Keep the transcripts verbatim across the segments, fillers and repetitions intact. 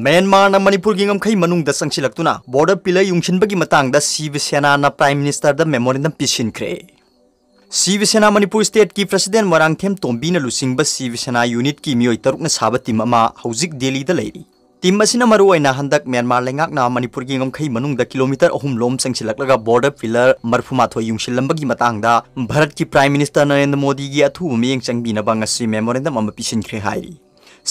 ꯃ꯭ꯌꯥꯟꯃꯥꯔꯅ ꯃꯅꯤꯄꯨꯔꯒꯤ ꯉꯝꯈꯩ ꯃꯅꯨꯡꯗ ꯆꯪꯁꯤꯜꯂꯛꯇꯨꯅ border pillar ꯌꯨꯡꯁꯤꯟꯕꯒꯤ ꯃꯇꯥꯡꯗ ꯁꯤꯕ ꯁꯦꯅꯥꯅ Prime Ministerꯗ memorandum ꯄꯤꯁꯤꯟꯈ꯭ꯔꯦ꯫ ꯁꯤꯕ ꯁꯦꯅꯥ ꯃꯅꯤꯄꯨꯔ stateꯀꯤ president ꯃꯣꯏꯔꯥꯡꯊꯦꯝ ꯇꯣꯝꯕꯤꯅ ꯂꯨꯆꯤꯡꯕ ꯁꯤꯕ ꯁꯦꯅꯥ unitꯀꯤ ꯃꯤꯑꯣꯏ ꯇꯔꯨꯛꯅ ꯁꯥꯕ team ꯑꯃ ꯍꯧꯖꯤꯛ ꯗꯦꯜꯂꯤꯗ ꯂꯩꯔꯤ꯫ Team ꯑꯁꯤꯅ ꯃꯔꯨꯑꯣꯏꯅ ꯍꯟꯗꯛ ꯃ꯭ꯌꯥꯟꯃꯥꯔ ꯂꯩꯉꯥꯛꯅ ꯃꯅꯤꯄꯨꯔꯒꯤ ꯉꯝꯈꯩ ꯃꯅꯨꯡꯗ kilometre ꯑꯍꯨꯝ ꯂꯣꯝ ꯆꯪꯁꯤꯜꯂꯛꯂꯒ border pillar ꯃꯔꯤꯐꯨ ꯃꯥꯊꯣꯏ ꯌꯨꯡꯁꯤꯜꯂꯝꯕꯒꯤ ꯃꯇꯥꯡꯗ ꯚꯥꯔꯠꯀꯤ Prime Minister ꯅꯔꯦꯟꯗ꯭ꯔ ꯃꯣꯗꯤꯒꯤ ꯑꯊꯨꯕ ꯃꯤꯠꯌꯦꯡ ꯆꯪꯕꯤꯅꯕ ꯉꯁꯤ memorandum ꯑꯃ ꯄꯤꯁꯤꯟꯈ꯭ꯔꯦ ꯍꯥꯏꯔꯤ꯫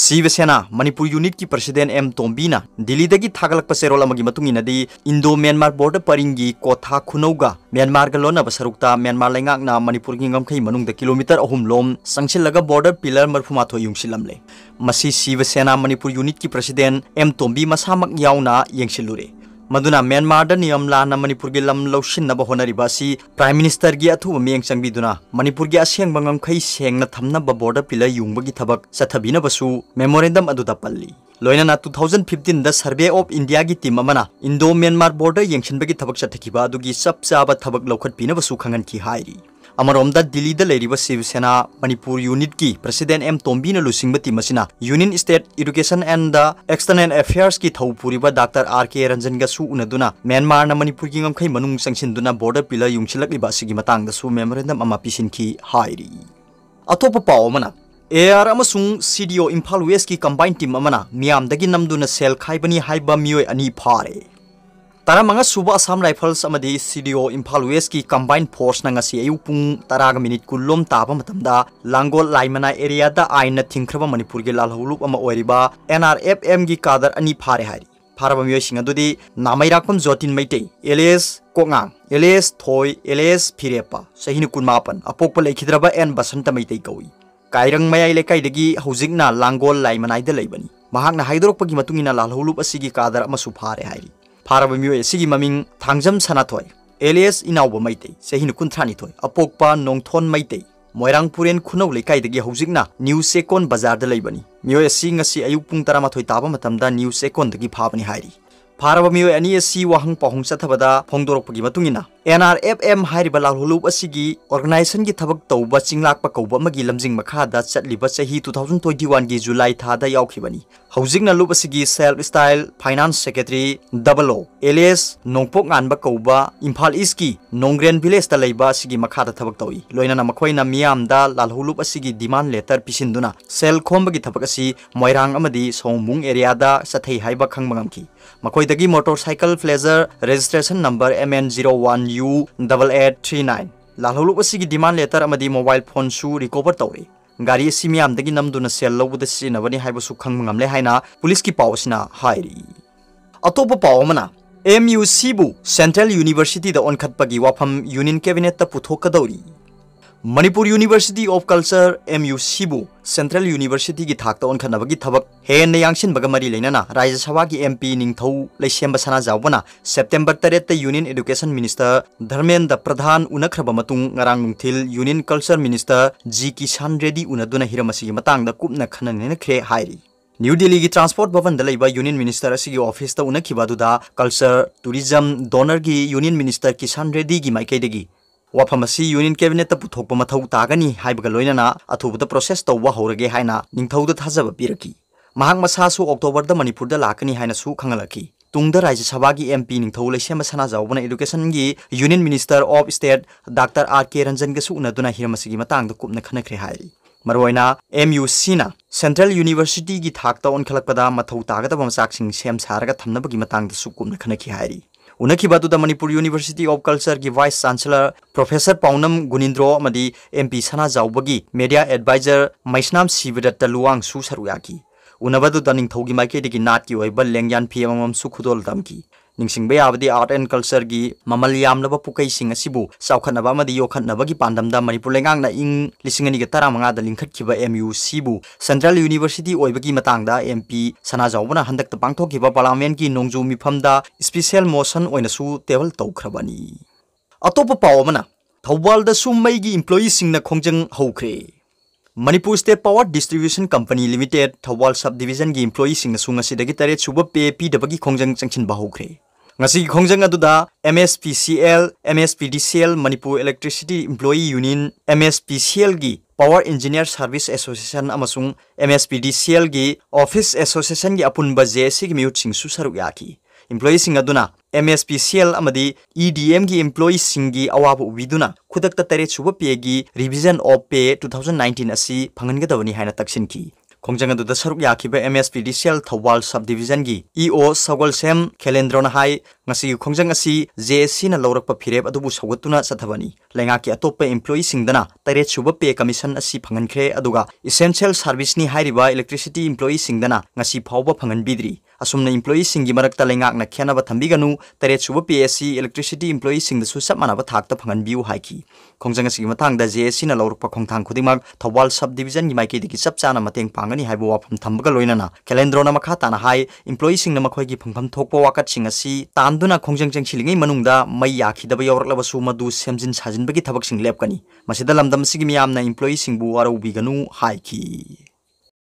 ꯁꯤꯕ ꯁꯦꯅꯥ ꯃꯅꯤꯄꯨꯔ unitꯀꯤ president ꯑꯦꯝ ꯇꯣꯝꯕꯤꯅ ꯗꯤꯜꯂꯤꯗꯒꯤ ꯊꯥꯒꯠꯂꯛꯄ ꯆꯦꯔꯣꯜ ꯑꯃꯒꯤ ꯃꯇꯨꯡ ꯏꯟꯅꯗꯤ, Indo Myanmar border ꯄꯔꯤꯡꯒꯤ ꯀꯣꯊꯥ ꯈꯨꯅꯧꯒ ꯃ꯭ꯌꯥꯟꯃꯥꯔꯒ ꯂꯣꯟꯅꯕ ꯁꯔꯨꯛꯇ ꯃ꯭ꯌꯥꯟꯃꯥꯔ ꯂꯩꯉꯥꯛꯅ ꯃꯅꯤꯄꯨꯔꯒꯤ ꯉꯝꯈꯩ ꯃꯅꯨꯡꯗ kilometre ꯑꯍꯨꯝ ꯂꯣꯝ ꯆꯪꯁꯤꯜꯂꯒ border pillar ꯃꯔꯤꯐꯨ ꯃꯥꯊꯣꯏ ꯌꯨꯡꯁꯤꯜꯂꯝꯂꯦ꯫ ꯃꯁꯤ ꯁꯤꯕ ꯁꯦꯅꯥ ꯃꯅꯤꯄꯨꯔ unitꯀꯤ president ꯑꯦꯝ ꯇꯣꯝꯕꯤ ꯃꯁꯥꯃꯛ ꯌꯥꯎꯅ ꯌꯦꯡꯁꯤꯜꯂꯨꯔꯦ꯫ ꯃꯗꯨꯅ ꯃ꯭ꯌꯥꯟꯃꯥꯔꯗ ꯅꯤꯌꯝ ꯂꯥꯟꯅ ꯃꯅꯤꯄꯨꯔꯒꯤ ꯂꯝ ꯂꯧꯁꯤꯟꯅꯕ ꯍꯣꯠꯅꯔꯤꯕ ꯑꯁꯤ Prime Ministerꯒꯤ ꯑꯊꯨꯕ ꯃꯤꯠꯌꯦꯡ ꯆꯪꯕꯤꯗꯨꯅ ꯃꯅꯤꯄꯨꯔꯒꯤ ꯑꯁꯦꯡꯕ ꯉꯝꯈꯩ ꯁꯦꯡꯅ ꯊꯝꯅꯕ border pillar ꯌꯨꯡꯕꯒꯤ ꯊꯕꯛ ꯆꯠꯊꯕꯤꯅꯕꯁꯨ memorandum ꯑꯗꯨꯗ ꯄꯜꯂꯤ꯫ ꯂꯣꯏꯅꯅ two thousand fifteenꯗ Survey of Indiaꯒꯤ team ꯑꯃꯅ Indo Myanmar border ꯌꯦꯡꯁꯤꯟꯕꯒꯤ ꯊꯕꯛ ꯆꯠꯊꯈꯤꯕ ꯑꯗꯨꯒꯤ ꯆꯞ ꯆꯥꯕ ꯊꯕꯛ ꯂꯧꯈꯠꯄꯤꯅꯕꯁꯨ ꯈꯪꯍꯟꯈꯤ ꯍꯥꯏꯔꯤ꯫ ꯑꯃꯔꯣꯝꯗ ꯗꯤꯜꯂꯤꯗ ꯂꯩꯔꯤꯕ ꯁꯤꯕ ꯁꯦꯅꯥ ꯃꯅꯤꯄꯨꯔ unitꯀꯤ president ꯑꯦꯝ ꯇꯣꯝꯕꯤꯅ ꯂꯨꯆꯤꯡꯕ team ꯑꯁꯤꯅ Union State Education and External Affairsꯀꯤ ꯊꯧ ꯄꯨꯔꯤꯕ Doctor R K ꯔꯟꯖꯟꯒꯁꯨ ꯎꯅꯗꯨꯅ ꯃ꯭ꯌꯥꯟꯃꯥꯔꯅ ꯃꯅꯤꯄꯨꯔꯒꯤ ꯉꯝꯈꯩ ꯃꯅꯨꯡ ꯆꯪꯁꯤꯟꯗꯨꯅ border pillar ꯌꯨꯡꯁꯤꯜꯂꯛꯂꯤꯕ ꯑꯁꯤꯒꯤ ꯃꯇꯥꯡꯗꯁꯨ memorandum ꯑꯃ ꯄꯤꯁꯤꯟꯈꯤ ꯍꯥꯏꯔꯤ꯫ ꯑꯇꯣꯞꯄ ꯄꯥꯎ ꯑꯃꯅ, AR ꯑꯃꯁꯨꯡ CDO ꯏꯝꯐꯥꯜ Westꯀꯤ combine team ꯑꯃꯅ ꯃꯤꯌꯥꯝꯗꯒꯤ ꯅꯝꯗꯨꯅ ꯁꯦꯜ ꯈꯥꯏꯕꯅꯤ ꯍꯥꯏꯕ ꯃꯤꯑꯣꯏ ꯑꯅꯤ ꯐꯥꯔꯦ꯫ ꯇꯔꯥꯃꯉꯥ ꯁꯨꯕ Assam Rifles ꯑꯃꯗꯤ CDO ꯏꯝꯐꯥꯜ Westꯀꯤ combine forceꯅ ꯉꯁꯤ ꯑꯌꯨꯛ ꯄꯨꯡ ꯇꯔꯥꯒ minute ꯀꯨꯟ ꯂꯣꯝ ꯇꯥꯕ ꯃꯇꯝꯗ ꯂꯥꯡꯒꯣꯜ ꯂꯥꯏꯃꯅꯥꯏ areaꯗ ꯑꯥꯏꯟꯅ ꯊꯤꯡꯈ꯭ꯔꯕ ꯃꯅꯤꯄꯨꯔꯒꯤ ꯂꯥꯜꯍꯧꯂꯨꯞ ꯑꯃ ꯑꯣꯏꯔꯤꯕ NRFMꯒꯤ cadre ꯑꯅꯤ ꯐꯥꯔꯦ ꯍꯥꯏꯔꯤ꯫ ꯐꯥꯔꯕ ꯃꯤꯑꯣꯏꯁꯤꯡ ꯑꯗꯨꯗꯤ ꯅꯥꯃꯩꯔꯥꯛꯄꯝ ꯖꯣꯇꯤꯟ ꯃꯩꯇꯩ, alias ꯀꯣꯛꯉꯥꯡ, alias ꯊꯣꯏ, alias ꯐꯤꯔꯦꯞꯄ, ꯆꯍꯤꯅ ꯀꯨꯟꯃꯥꯄꯟ, ꯑꯄꯣꯛꯄ ꯂꯩꯈꯤꯗ꯭ꯔꯕ ꯑꯦꯟ ꯕꯁꯟꯇ ꯃꯩꯇꯩ ꯀꯧꯏ꯫ ꯀꯥꯏꯔꯪ ꯃꯌꯥꯏ ꯂꯩꯀꯥꯏꯗꯒꯤ ꯍꯧꯖꯤꯛꯅ ꯂꯥꯡꯒꯣꯜ ꯂꯥꯏꯃꯅꯥꯏꯗ ꯂꯩꯕꯅꯤ꯫ ꯃꯍꯥꯛꯅ ꯍꯥꯏꯗꯣꯔꯛꯄꯒꯤ ꯃꯇꯨꯡ ꯏꯟꯅ ꯂꯥꯜꯍꯧꯂꯨꯞ ꯑꯁꯤꯒꯤ cadre ꯑꯃꯁꯨ ꯐꯥꯔꯦ ꯍꯥꯏꯔꯤ꯫ ꯐꯥꯔꯕ ꯃꯤꯑꯣꯏ ꯑꯁꯤꯒꯤ ꯃꯃꯤꯡ ꯊꯥꯡꯖꯝ ꯁꯅꯥꯊꯣꯏ, alias ꯏꯅꯥꯎꯕ ꯃꯩꯇꯩ, ꯆꯍꯤꯅ ꯀꯨꯟꯊ꯭ꯔꯥꯅꯤꯊꯣꯏ, ꯑꯄꯣꯛꯄ ꯅꯣꯡꯊꯣꯟ ꯃꯩꯇꯩ, ꯃꯣꯏꯔꯥꯡ ꯄꯨꯔꯦꯟ ꯈꯨꯅꯧ ꯂꯩꯀꯥꯏꯗꯒꯤ ꯍꯧꯖꯤꯛꯅ ꯅ꯭ꯌꯨ ꯆꯦꯛꯀꯣꯟ ꯕꯖꯥꯔꯗ ꯂꯩꯕꯅꯤ꯫ ꯃꯤꯑꯣꯏ ꯑꯁꯤ ꯉꯁꯤ ꯑꯌꯨꯛ ꯄꯨꯡ ꯇꯔꯥꯃꯥꯊꯣꯏ ꯇꯥꯕ ꯃꯇꯝꯗ ꯅ꯭ꯌꯨ ꯆꯦꯛꯀꯣꯟꯗꯒꯤ ꯐꯥꯕꯅꯤ ꯍꯥꯏꯔꯤ꯫ ꯐꯥꯔꯕ ꯃꯤꯑꯣꯏ ꯑꯅꯤ ꯑꯁꯤ ꯋꯥꯍꯪ ꯄꯥꯎꯍꯪ ꯆꯠꯊꯕꯗ ꯐꯣꯡꯗꯣꯔꯛꯄꯒꯤ ꯃꯇꯨꯡ ꯏꯟꯅ, ꯑꯦꯟ ꯑꯥꯔ ꯑꯦꯐ ꯑꯦꯝ ꯍꯥꯏꯔꯤꯕ ꯂꯥꯜꯍꯧꯂꯨꯞ ꯑꯁꯤꯒꯤ organization ꯒꯤ ꯊꯕꯛ ꯇꯧꯕ ꯆꯤꯡꯂꯥꯛꯄ ꯀꯧꯕ ꯑꯃꯒꯤ ꯂꯝꯖꯤꯡ ꯃꯈꯥꯗ ꯆꯠꯂꯤꯕ ꯆꯍꯤ two thousand twenty one ꯒꯤ July ꯊꯥꯗ ꯌꯥꯎꯈꯤꯕꯅꯤ꯫ ꯍꯧꯖꯤꯛꯅ ꯂꯨꯞ ꯑꯁꯤꯒꯤ self style finance secretary double O alias ꯅꯣꯡꯄꯣꯛ ꯉꯥꯟꯕ ꯀꯧꯕ ꯏꯝꯐꯥꯜ ꯏꯁꯀꯤ ꯅꯣꯡꯒ꯭ꯔꯦꯟ ꯚꯤꯂꯦꯖꯇ ꯂꯩꯕ ꯑꯁꯤꯒꯤ ꯃꯈꯥꯗ ꯊꯕꯛ ꯇꯧꯏ꯫ ꯂꯣꯏꯅꯅ ꯃꯈꯣꯏꯅ ꯃꯤꯌꯥꯝꯗ ꯂꯥꯜꯍꯧꯂꯨꯞ ꯑꯁꯤꯒꯤ demand letter ꯄꯤꯁꯤꯟꯗꯨꯅ ꯁꯦꯜ ꯈꯣꯝꯕꯒꯤ ꯊꯕꯛ ꯑꯁꯤ ꯃꯣꯏꯔꯥꯡ ꯑꯃꯗꯤ ꯁꯑꯣꯝꯕꯨꯡ area ꯗ ꯆꯠꯊꯩ ꯍꯥꯏꯕ ꯈꯪꯕ ꯉꯝꯈꯤ꯫ ꯃꯈꯣꯏꯗꯒꯤ motorcycle Pleasure registration number M N zero one U double eight three nine, ꯂꯥꯜꯍꯧꯂꯨꯞ ꯑꯁꯤꯒꯤ demand letter ꯑꯃꯗꯤ mobile phone ꯁꯨ recover ꯇꯧꯔꯦ꯫ ꯒꯥꯔꯤ ꯑꯁꯤ ꯃꯤꯌꯥꯝꯗꯒꯤ ꯅꯝꯗꯨꯅ ꯁꯦꯜ ꯂꯧꯕꯗ ꯁꯤꯖꯤꯟꯅꯕꯅꯤ ꯍꯥꯏꯕꯁꯨ ꯈꯪꯕ ꯉꯝꯂꯦ ꯍꯥꯏꯅ ꯄꯨꯂꯤꯁꯀꯤ ꯄꯥꯎ ꯑꯁꯤꯅ ꯍꯥꯏꯔꯤ꯫ ꯑꯇꯣꯞꯄ ꯄꯥꯎ ꯑꯃꯅ, M U C ꯕꯨ Central University ꯗ ꯑꯣꯟꯈꯠꯄꯒꯤ ꯋꯥꯐꯝ Union Cabinet ꯇ ꯄꯨꯊꯣꯛꯀꯗꯧꯔꯤ꯫ Manipur University of Culture, M U C ꯕꯨ Central University ꯒꯤ ꯊꯥꯛꯇ ꯑꯣꯟꯈꯠꯅꯕꯒꯤ ꯊꯕꯛ ꯍꯦꯟꯅ ꯌꯥꯡꯁꯤꯟꯕꯒ ꯃꯔꯤ ꯂꯩꯅꯅ ꯔꯥꯖ꯭ꯌ ꯁꯚꯥꯒꯤ M P ꯅꯤꯡꯊꯧ ꯂꯩꯁꯦꯝꯕ ꯁꯅꯥꯖꯥꯎꯕꯅ September ꯇꯔꯦꯠꯇ Union Education Minister ꯙꯔꯃꯦꯟꯗ꯭ꯔ ꯄ꯭ꯔꯙꯥꯟ ꯎꯅꯈ꯭ꯔꯕ ꯃꯇꯨꯡ ꯉꯔꯥꯡ ꯅꯨꯡꯊꯤꯜ Union Culture Minister G Kishan Reddy ꯎꯅꯗꯨꯅ ꯍꯤꯔꯝ ꯑꯁꯤꯒꯤ ꯃꯇꯥꯡꯗ ꯀꯨꯞꯅ ꯈꯟꯅ ꯅꯩꯅꯈ꯭ꯔꯦ ꯍꯥꯏꯔꯤ꯫ ꯅ꯭ꯌꯨ ꯗꯤꯜꯂꯤꯒꯤ Transport ꯚꯕꯟꯗ ꯂꯩꯕ Union Minister ꯑꯁꯤꯒꯤ office ꯇ ꯎꯅꯈꯤꯕ ꯑꯗꯨꯗ Culture, Tourism, DoNER ꯒꯤ Union Minister ꯀꯤꯁꯥꯟ ꯔꯦꯗ꯭ꯗꯤꯒꯤ ꯃꯥꯏꯀꯩꯗꯒꯤ ꯋꯥꯐꯝ ꯑꯁꯤ Union Cabinet ꯇ ꯄꯨꯊꯣꯛꯄ ꯃꯊꯧ ꯇꯥꯒꯅꯤ ꯍꯥꯏꯕꯒ ꯂꯣꯏꯅꯅ ꯑꯊꯨꯕꯗ process ꯇꯧꯕ ꯍꯧꯔꯒꯦ ꯍꯥꯏꯅ ꯅꯤꯡꯊꯧꯗ ꯊꯥꯖꯕ ꯄꯤꯔꯛꯈꯤ꯫ ꯃꯍꯥꯛ ꯃꯁꯥꯁꯨ October ꯗ ꯃꯅꯤꯄꯨꯔꯗ ꯂꯥꯛꯀꯅꯤ ꯍꯥꯏꯅꯁꯨ ꯈꯪꯍꯜꯂꯛꯈꯤ꯫ ꯇꯨꯡꯗ ꯔꯥꯖ꯭ꯌ ꯁꯚꯥꯒꯤ M P ꯅꯤꯡꯊꯧ ꯂꯩꯁꯦꯝꯕ ꯁꯅꯥꯖꯥꯎꯕꯅ Education ꯒꯤ Union Minister of State Doctor R K ꯔꯟꯖꯟꯒꯁꯨ ꯎꯅꯗꯨꯅ ꯍꯤꯔꯝ ꯑꯁꯤꯒꯤ ꯃꯇꯥꯡꯗ ꯀꯨꯞꯅ ꯈꯟꯅꯈ꯭ꯔꯦ ꯍꯥꯏꯔꯤ꯫ ꯃꯔꯨꯑꯣꯏꯅ M U C ꯅ Central University ꯒꯤ ꯊꯥꯛꯇ ꯑꯣꯟꯈꯠꯂꯛꯄꯗ ꯃꯊꯧ ꯇꯥꯒꯗꯕ ꯃꯆꯥꯛꯁꯤꯡ ꯁꯦꯝ ꯁꯥꯔꯒ ꯊꯝꯅꯕꯒꯤ ꯃꯇꯥꯡꯗꯁꯨ ꯀꯨꯞꯅ ꯈꯟꯅꯈꯤ ꯍꯥꯏꯔꯤ꯫ ꯎꯅꯈꯤꯕ ꯑꯗꯨꯗ Manipur University of Culture ꯒꯤ Vice Chancellor Professor ꯄꯥꯎꯅꯝ ꯒꯨꯅꯤꯟꯗ꯭ꯔꯣ ꯑꯃꯗꯤ M P ꯁꯅꯥꯖꯥꯎꯕꯒꯤ Media Advisor ꯃꯩꯁꯅꯥꯝ ꯁꯤꯕꯗꯠꯇ ꯂꯨꯋꯥꯡꯁꯨ ꯁꯔꯨꯛ ꯌꯥꯈꯤ꯫ ꯎꯅꯕꯗꯨꯗ ꯅꯤꯡꯊꯧꯒꯤ ꯃꯥꯏꯀꯩꯗꯒꯤ ꯅꯥꯠꯀꯤ ꯑꯣꯏꯕ ꯂꯦꯡꯌꯥꯟ ꯐꯤ ꯑꯃꯃꯝꯁꯨ ꯈꯨꯗꯣꯜ ꯇꯝꯈꯤ꯫ ꯅꯤꯡꯁꯤꯡꯕ ꯌꯥꯕꯗꯤ Art and Culture ꯒꯤ ꯃꯃꯜ ꯌꯥꯝꯂꯕ ꯄꯨꯀꯩꯁꯤꯡ ꯑꯁꯤꯕꯨ ꯆꯥꯎꯈꯠꯅꯕ ꯑꯃꯗꯤ ꯌꯣꯛꯈꯠꯅꯕꯒꯤ ꯄꯥꯟꯗꯝꯗ ꯃꯅꯤꯄꯨꯔ ꯂꯩꯉꯥꯛꯅ ꯏꯪ ꯂꯤꯁꯤꯡ ꯑꯅꯤꯒ ꯇꯔꯥꯃꯉꯥꯗ ꯂꯤꯡꯈꯠꯈꯤꯕ M U C ꯕꯨ Central University ꯑꯣꯏꯕꯒꯤ ꯃꯇꯥꯡꯗ M P ꯁꯅꯥꯖꯥꯎꯕꯅ ꯍꯟꯗꯛꯇ ꯄꯥꯡꯊꯣꯛꯈꯤꯕ Parliament ꯀꯤ ꯅꯣꯡꯖꯨ ꯃꯤꯐꯝꯗ special motion ꯑꯣꯏꯅꯁꯨ table ꯇꯧꯈ꯭ꯔꯕꯅꯤ꯫ ꯑꯇꯣꯞꯄ ꯄꯥꯎ ꯑꯃꯅ, ꯊꯧꯕꯥꯜꯗꯁꯨ ꯃꯩꯒꯤ employee ꯁꯤꯡꯅ ꯈꯣꯡꯖꯪ ꯍꯧꯈ꯭ꯔꯦ꯫ Manipur State Power Distribution Company Limited Thoubal Sub Division ꯒꯤ employee ꯁꯤꯡꯅꯁꯨ ꯉꯁꯤꯗꯒꯤ ꯇꯔꯦꯠ ꯁꯨꯕ pay ꯄꯤꯗꯕꯒꯤ ꯈꯣꯡꯖꯪ ꯆꯪꯁꯤꯟꯕ ꯍꯧꯈ꯭ꯔꯦ꯫ ꯉꯁꯤꯒꯤ ꯈꯣꯡꯖꯪ ꯑꯗꯨꯗ M S P C L, M S P D C L, Manipur Electricity Employee Union, M S P C L ꯒꯤ Power Engineer Service Association ꯑꯃꯁꯨꯡ M S P D C L ꯒꯤ Office Association ꯒꯤ ꯑꯄꯨꯟꯕ J A C ꯒꯤ ꯃꯤꯍꯨꯠꯁꯤꯡꯁꯨ ꯁꯔꯨꯛ ꯌꯥꯈꯤ꯫ Employee ꯁꯤꯡ ꯑꯗꯨꯅ M S P C L ꯑꯃꯗꯤ E D M ꯒꯤ employee ꯁꯤꯡꯒꯤ ꯑꯋꯥꯕ ꯎꯕꯤꯗꯨꯅ ꯈꯨꯗꯛꯇ ꯇꯔꯦꯠ ꯁꯨꯕ pay ꯒꯤ Revision of Pay two thousand nineteen ꯑꯁꯤ ꯐꯪꯍꯟꯒꯗꯕꯅꯤ ꯍꯥꯏꯅ ꯇꯛꯁꯤꯟꯈꯤ꯫ ꯈꯣꯡꯖꯪ ꯑꯗꯨꯗ ꯁꯔꯨꯛ ꯌꯥꯈꯤꯕ M S P D C L Thoubal Sub Division ꯒꯤ E O ꯁꯒꯣꯜꯁꯦꯝ ꯈꯦꯂꯦꯟꯗ꯭ꯔꯣꯅ ꯍꯥꯏ, ꯉꯁꯤꯒꯤ ꯈꯣꯡꯖꯪ ꯑꯁꯤ J A C ꯅ ꯂꯧꯔꯛꯄ ꯐꯤꯔꯦꯞ ꯑꯗꯨꯕꯨ ꯁꯧꯒꯠꯇꯨꯅ ꯆꯠꯊꯕꯅꯤ꯫ ꯂꯩꯉꯥꯛꯀꯤ ꯑꯇꯣꯞꯄ employee ꯁꯤꯡꯗꯅ ꯇꯔꯦꯠ ꯁꯨꯕ pay commission ꯑꯁꯤ ꯐꯪꯍꯟꯈ꯭ꯔꯦ, ꯑꯗꯨꯒ essential service ꯅꯤ ꯍꯥꯏꯔꯤꯕ electricity employee ꯁꯤꯡꯗꯅ ꯉꯁꯤ ꯐꯥꯎꯕ ꯐꯪꯍꯟꯕꯤꯗ꯭ꯔꯤ꯫ ꯑꯁꯨꯝꯅ employee ꯁꯤꯡꯒꯤ ꯃꯔꯛꯇ ꯂꯩꯉꯥꯛꯅ ꯈꯦꯠꯅꯕ ꯊꯝꯕꯤꯒꯅꯨ, ꯇꯔꯦꯠ ꯁꯨꯕ pay ꯑꯁꯤ electricity employee ꯁꯤꯡꯗꯁꯨ ꯆꯞ ꯃꯥꯟꯅꯕ ꯊꯥꯛꯇ ꯐꯪꯍꯟꯕꯤꯌꯨ ꯍꯥꯏꯈꯤ꯫ ꯈꯣꯡꯖꯪ ꯑꯁꯤꯒꯤ ꯃꯇꯥꯡꯗ J A C ꯅ ꯂꯧꯔꯛꯄ ꯈꯣꯡꯊꯥꯡ ꯈꯨꯗꯤꯡꯃꯛ ꯊꯧꯕꯥꯜ Sub Division ꯒꯤ ꯃꯥꯏꯀꯩꯗꯒꯤ ꯆꯞ ꯆꯥꯅ ꯃꯇꯦꯡ ꯄꯥꯡꯒꯅꯤ ꯍꯥꯏꯕ ꯋꯥꯐꯝ ꯊꯝꯕꯒ ꯂꯣꯏꯅꯅ ꯈꯦꯂꯦꯟꯗ꯭ꯔꯣꯅ ꯃꯈꯥ ꯇꯥꯅ ꯍꯥꯏ, employee ꯁꯤꯡꯅ ꯃꯈꯣꯏꯒꯤ ꯐꯪꯐꯝ ꯊꯣꯛꯄ ꯋꯥꯀꯠꯁꯤꯡ ꯑꯁꯤ ꯇꯥꯟꯗꯨꯅ ꯈꯣꯡꯖꯪ ꯆꯪꯁꯤꯜꯂꯤꯉꯩ ꯃꯅꯨꯡꯗ ꯃꯩ ꯌꯥꯈꯤꯗꯕ ꯌꯥꯎꯔꯛꯂꯕꯁꯨ ꯃꯗꯨ ꯁꯦꯝꯖꯤꯟ ꯁꯥꯖꯤꯟꯕꯒꯤ ꯊꯕꯛꯁꯤꯡ ꯂꯦꯞꯀꯅꯤ꯫ ꯃꯁꯤꯗ ꯂꯝꯗꯝ ꯑꯁꯤꯒꯤ ꯃꯤꯌꯥꯝꯅ employee ꯁꯤꯡꯕꯨ ꯋꯥꯔꯧꯕꯤꯒꯅꯨ ꯍꯥꯏꯈꯤ꯫